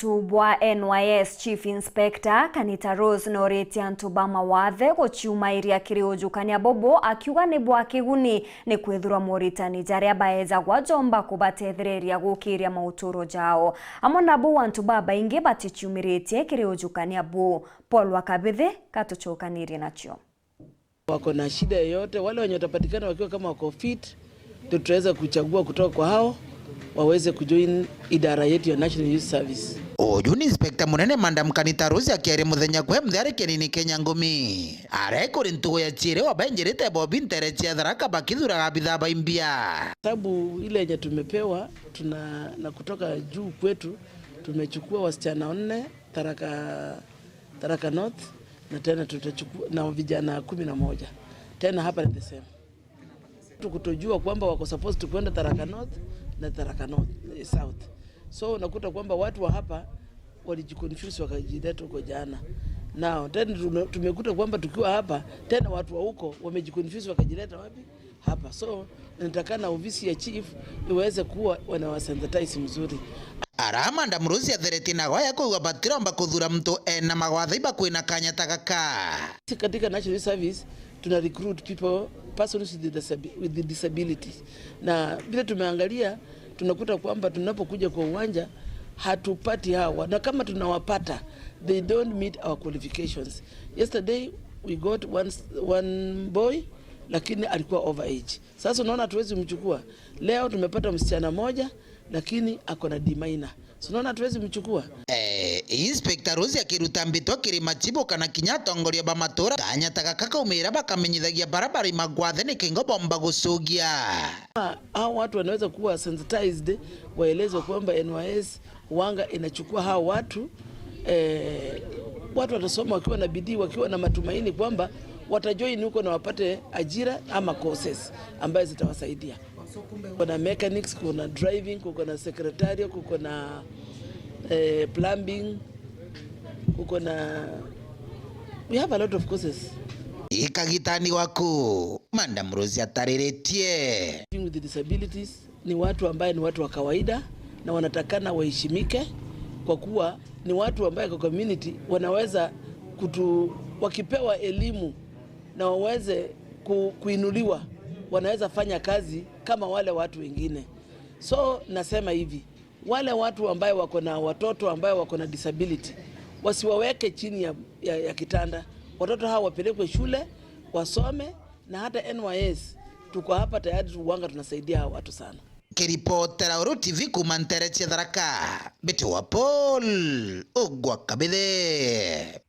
Tubwa NYS Chief Inspector Kanita Rose noretie antu ba mawathe guchiuma iria kiri ujukania bobo akiuga ni bwa kiguni ni kwithirwa moritani jaria baezagwa jomba kubatethereria gukiria mauturo jao amo nabo antu ba baingi batichiumiritie kiri ujukania bu. Paul Wakabithi katuchukanirie nachio. Wako na shida yoyote, wale wenye watapatikana wakiwa kama wako fit, ndio tutaweza kuchagua kutoka kwa hao waweze kujoin idara yetu ya National Youth Service. Uyu ni inspector munene Madam Kanita Rose akiaria muthenya kwe muthiari kienini Kenya ngumi arekuri ntugo ya chiere wabenjerite bobi ntere chia Tharaka bakithuraga bithaa baimbia. Sababu ile yenye tumepewa tuna, na kutoka juu kwetu tumechukua wasichana 4 Tharaka North na tena tutachukua na vijana 11 tena hapa ni the same. Kutojua kwamba wako supposed to kwenda Tharaka North na Tharaka North South. So unakuta kwamba watu wa hapa walijiconfuse wakajileta huko jana. Now tena tumekuta kwamba tukiwa hapa tena watu wa huko wamejiconfuse wakajileta wapi? Hapa. So natakana ofisi ya chief iweze kuwa wanawasensitize mzuri. Aramanda Murusi athereti na gwaya kuuga batiromba kuthura mtu ena magwatha iba kwina kanya ta gaka. Katika National Service tuna recruit people, persons with the disabilities. Na vile tumeangalia tunakuta kwamba tunapokuja kwa uwanja hatupati hawa, na kama tunawapata they don't meet our qualifications. Yesterday we got one boy lakini alikuwa over age. Sasa unaona hatuwezi mchukua. Leo tumepata msichana moja lakini ako na D minor. So unaona hatuwezi mchukua. Inspector Rose akiruta mbitwa kirima chibo kana kinya atongoria ba matura kanya ta gaka kaumira bakamenyithagia barabara imagwathe ni kingo bomba gucugia. Hao watu wanaweza kuwa sensitized, waelezwe kwamba NYS wanga inachukua hao watu, watu watasoma wakiwa na bidii, wakiwa na matumaini kwamba watajoin huko na wapate ajira ama courses ambazo zitawasaidia. Kuna mechanics, kuna driving, kuna secretarial, kuna plumbing, kuko na, we have a lot of courses. Ikagitani waku Madam Rose atariritie. With the disabilities ni watu ambaye ni watu wa kawaida na wanatakana waheshimike kwa kuwa ni watu ambaye kwa community wanaweza kutu, wakipewa elimu na waweze kuinuliwa wanaweza fanya kazi kama wale watu wengine. So nasema hivi, wale watu ambaye wako na watoto ambaye wako na disability wasiwaweke chini ya kitanda. Watoto hawa wapelekwe shule wasome, na hata NYS tuko hapa tayari tuwanga tunasaidia hawa watu sana. Kiripotera Uru TV kuma ntere cia Tharaka, Mbiti wa Paul Ugwa Kabithe.